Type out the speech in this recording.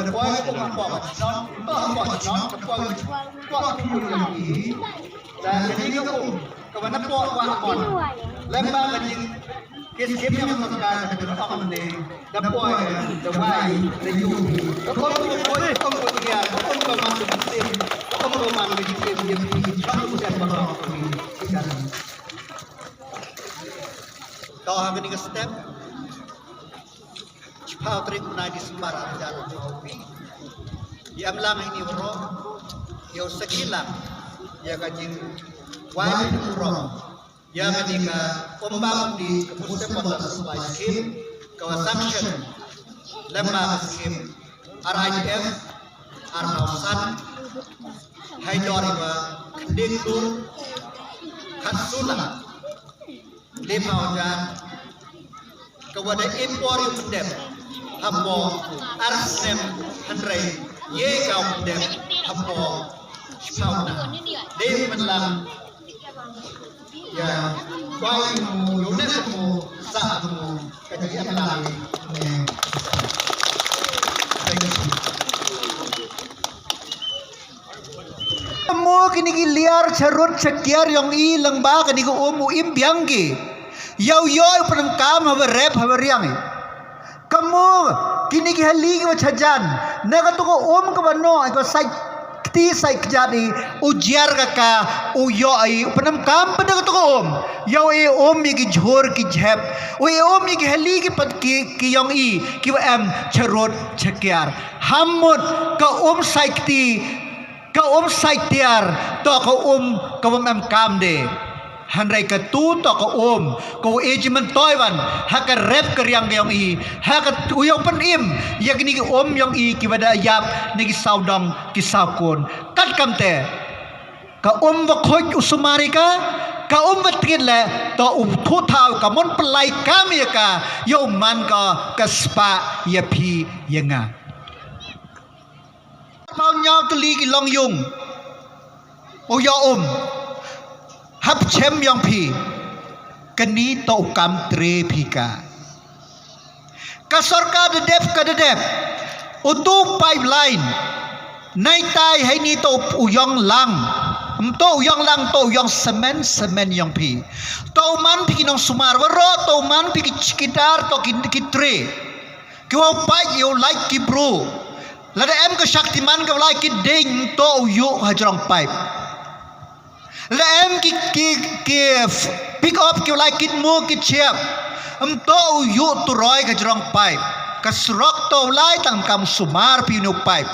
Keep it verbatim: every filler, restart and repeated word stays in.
Ka poi ka um ha pok ka chnong, to ha pok ka chnong, ka poi ka pok ka poi ka poi. Da ka jingkyrkhu ka ba na pok wa mon. Lem ba ka jingkit kim jong ka sorkar ka jingkyrkhu ne. Da poi da wai da yu. Ka um ka poi ka um ka poi ka um ka man ka jingkyrkhu. Ka um ka man ka jingkyrkhu ya phi chong u sem ba ka um ka poi. To ha kani ka step. Shiphew tarik u bnai December ar hajar arphew. Ïa em lang ïa ini baroh, ïa u sakhi lang ïa ka jingwai burom ïa kane ka um bam umdih ka Post Employment Supply Scheme, ka wa sanction lem bad ka scheme R I F arphew san, ha i dor i wa khyndiat klur khatsan sula. Dei pawjan ka wa da im por ïa u pyndep hapoh ar snem, hynrei ïa ka u pyndep hapoh shiphew na. Dei man lang ïa kwai mu ïa u ne mu sa mu ka jingim lai ne. Thank you. Mo kine ki liar charut chakiar yong i lang ba kine ki um u im biang ki. Ïa u ïoh u pyndonkam haba rep haba riang i. Ka mo kine ki hali ki wa chajan na ka tu ka um ka ba no ka sai kti sai kjat i u jiar ka ka u ïoh i u pyndonkam pyndonkam ka tu ka um. Ïa u i um ïa ki jhur ki jhep u i um ïa ki hali ki pat ki ki yong i ki wa em charut chakiar. Hamut ka um sai kti ka um sai tiar to ka um ka um em kam de. Hynrei ka tu to ka um ka u ejimen toiwan ha ka rep ka riang ka yong i ha ka u yong pynim ïa kini ki um yong i ki wada yap ni ki saudong ki saukun. Kat kam te ka um wa khuid u sumari ka ka um wa tingit le to u thu thau ka mon pelai kam ïa ka ïa u man ka ka spa ïa phi ïa nga. Pau ñiaw tylli ki long yung u ïoh um hap chem yong phi. Kani to u kam tre phi ka ka sorkar da dep ka da dep u tu pipeline. Nai tai hai ni to u yong lang. Ym to u yong lang to u yong semen semen yong phi. To u man phi ki nong sumar waro to u man phi ki chikidar to ki ki tre. Ki wa u paip ïa u lait ki bru. Lada em ka Shaktiman ka wa lait ki ding to u yu ha jrong paip. Lada em ki ki ki pick up ki wa lait ki mu ki chiap. Em to u yu tu roi ka jrong paip. Ka srok to u lait tang kam sumar pi nu paip.